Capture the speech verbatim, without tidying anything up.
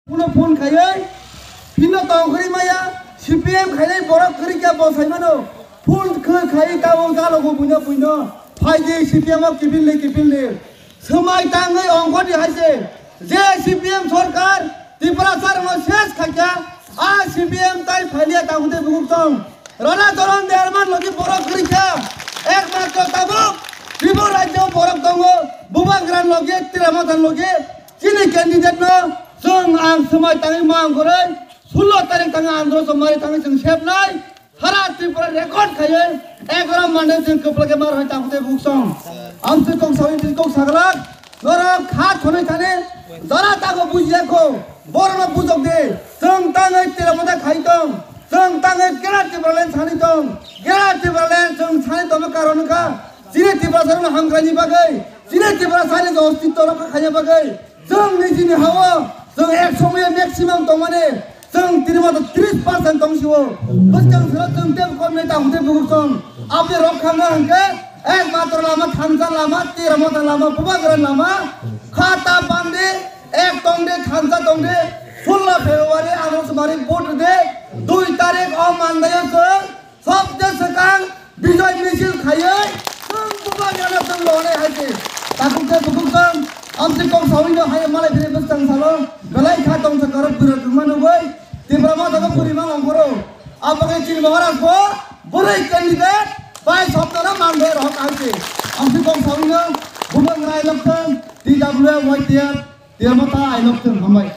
Phone phone khaiwi phino tongkhorwi maya, C P M khainai borok kwrwi khe bo saimano. Phone khe khaiwi tabuk jalogo buino buino. Phaidi C P M o kiphildi kiphildi. Swmai tangwi ongkhordi hai se. Je C P M sorkar Tiprasarokno ses khaikha, a C P M tai phailiya tangkhutwi bukhuktong. Rana Charan Debbarma logi borok kwrwi kha. Ekmatro tabuk Tripura rajyo borok tongo. Bubagra logi, Tripura Motha logi. Chini candidate no chwng ang swmai tangwi ma ang goroi, sullo tarik tangwi andro somari tangwi chwng sepnai, sara Tripura record khaiwi egaroh mande chwng kwplake mar hai tangkhutwi bukhuktong. Amsi kok sawi twi kok saglak, norok kha thonwi thani, jara tago bujiya kho, borokno bujok di, chwng tangwi Tripura khai tong, chwng tangwi kera Tripura len sani tong, kera Tripura len chwng sani tongma karon kha, chini Tripura sarno hamkraini bagwi, chini Tripura sani ostitw rokha khaina bagwi, Chwng nijini hao, chwng ek somoyo maximum tongmani, chwng tini moto tris percent tongsio. Bwskang sero chwng tei kom nei tang tei bukursong. Aboni rok khangna hwnkhe, ek matro lama thansa lama, tera mota lama, bubagra lama, kha ta bandi, ek tongde, thansa tongde, sullo February, Anusmari vote de, dui tarik o mandayo chwng, Sobje swkang bijoi misil khaiwi chwng bubagrano chwng lonai hai se. Takhuk se bukhuk chwng amsi kok sawino hai malai phiri bwskang salo belai kha tongsa karok birok wngma nugwi Tipra Motha no purima longkhoro. Aboni chini Maharaj bo bwrwi candidate bai soptano mandoi rohok hai se. Amsi kok sawino bubagra ai lokthwng T W F Y T F Tipra Motha ai lokthwng hambai.